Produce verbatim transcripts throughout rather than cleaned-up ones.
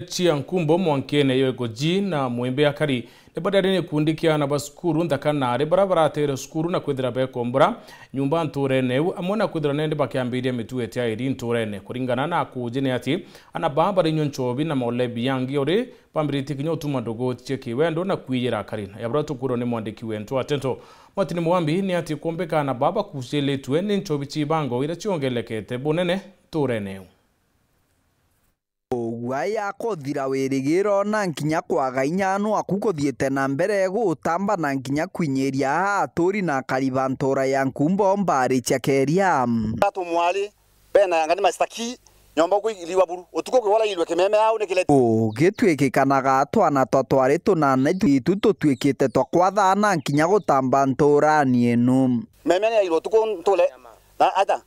cia Nkumbo mwankiene yo Igoji na Mwimbi Akari ni bariari ni gikundi kia aana ba cukuru nthaka na ari baria barateere cukuru na kwithira bekombora nyumba ntuurene iu, amwe na kwithirwa nandi bakiambiria mitugo itiairi ntuurene. Kuringana na akuuji ni ati aana baa barinyua nchobi na molebi yangi uri bambiritie kinya utuma ndugu cia kiwendo na kwiyira akari. Na ya buria tukwirwa ni mwandiki wetu wa Tento Martin Mwambi ni ati kumbika aana baa bakuciritue ni nchobi cia ibango iria ciongelekete bunene ntuurene iu. Guai akuthira wirigiro na nkinya kwaga inya nwaku kuthiite na mbere gutamba na nkinya kwinyiria aa aturi na akari ba ntuura ya Nkumbo mbaari cia Keria. Tumwari bena yanga ni mastaki, nyomba uku iliwa buru. Utuku kwi warairwe kimeme au ni kile. Ugitwikikanaga twana twa twari tunana itu, itu tutwikite twa kwatha na nkinya gutamba ntuurani inu. Meme ni yairwe utuku ntule. Na ata?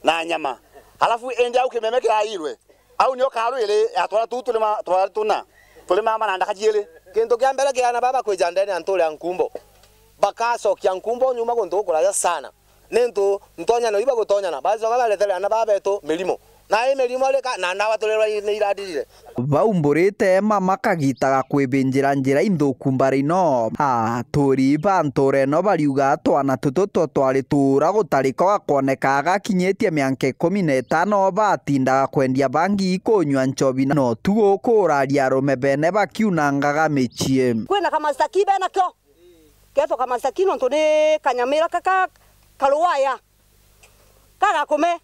Na nyama. Alafu indi au kimeme kirairwe. Au nio karwiri ya twara tu turi ma-, twara tuna. Turi mama na ndaka ciiri. Kintu kia mbere kia aana baba kwija ndene ya ntuura ya Nkumbo. Bakacokia Nkumbo nyuma guntu gukuraja sana. Nintu ntonyano iba gutonyana. Bacoka baretere aana baba betu mirimo. Na i mirimo rika na ndawa turirwa ni irathirire. Baumburite mama kagita ga kwibinjira njira inthuku mbari no. Aturi ba ntuura ino bariuga twana tutu two twari tuura gutarika gakwoneka gakinyitie mianka ikumi na itano batindaga kwendia bangi, kunyua nchobi na no tu gukuraria arume bene bakiunangaga micii. Kwina kamastaki benakio. Ketwa kamastaki nontu ni kanyamira kaka karuwaya. Kagakume.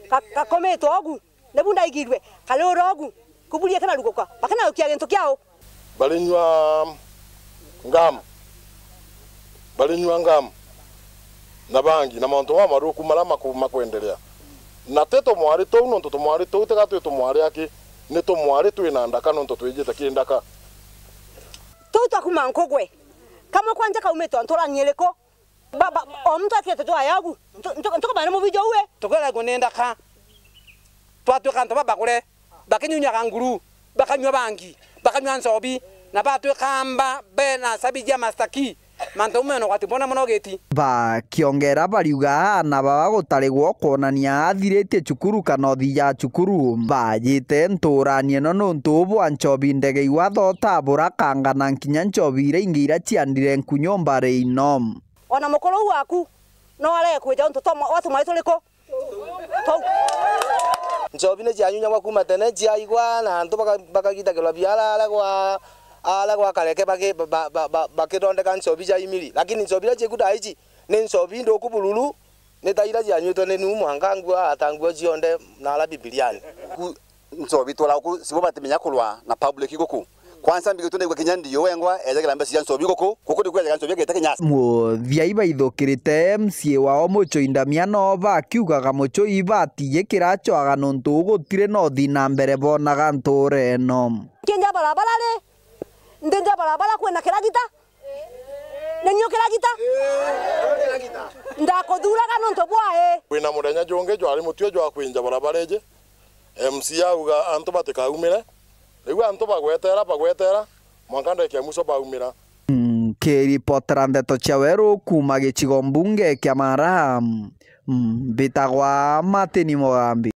Ka-, gakumitwe ogu. Nibu ndaigirwe. Kari ura ogu. Kuburia kana ruguka. Bakana gukia gintu kiao. Barinyua ngam. Barinyua ngam. Na bangi, na mauntu mamathuku maria maku-, makwenderea. Na ti tumwari tuu, nontu tumwari tuu tiga twi tumwari aki, ni tumwari twi na ndaka, nontu twijite ki ndaka. Tuu twa kuma nkugwe. Kamwe kwanja kaumitwe nturani iriku? Ba, ba, o muntu akirite jwaya ogu, ntu-, ntu-, ntukumane mubiji uwe. Tukwira ikuo ni ndaka. Twatuika antu babagure, bakinyunyaga nguru, bakanyua bangi, bakanyua nchobi, na batuika amba bena sabi cia mastaki, mantu umwe na ugwati bone mono giti. Bakiongera bariuga aana baba gutarigwa kwonania athiritie cukuru kana uthija cukuru, bajite ntuurani ino nontu bwa nchobi ndege iwa thota burakanga na nkinya nchobi iria ingi iria ciandire nkunyumba ri ino. Ona mukuru uu waku no arege kwija untu twa mwa-, wa tumwari turiku? Tou. Nchobi ni cianyunyagwa kuma tene, ciaigwa na antu baka-, bakagitagirwa biara aria gwa, aria gwa kareke baki-, ba-, ba-, ba-, bakithondeka nchobi cia imiri. Lakini nchobi iria ciku thaa ici ni nchobi nthuku bururu, ni ta iria cianyuitwe ni Nuhu mwanka nguo, ata nguo cionthe na aria Bibiriani. Ku-, nchobi twara guku, cibo batimenya kurwa na public guku. Kwanza mbigitwe naigua kinya ndiyo wengwa ejagira mbeca cia nchobi guku, guku niku ejagira nchobi agite kinyasi. Muthia ibaithukirite M C A wao Muchoi Ndamia no bakiugaga Muchoi batiji kiracwaga nontu gutiri na uthi na mbere bonaga ntuura ino. Kinja barabara ri, ndinja barabara kwina kiragita. Ni nio kiragita? Ndakuthuraga nontu bwae. Kwina muthenya jungi jwari mutue jwa kwinja barabara iji, M C A auga antu batikaumire. Riu antu bagwetera, bagwetera, mwanka ndagika ya mwiso baumira. Nkiripotera ndeto cia weru kuuma gicigo mbunge kia Mara, mbitagwa Martin Mugambi.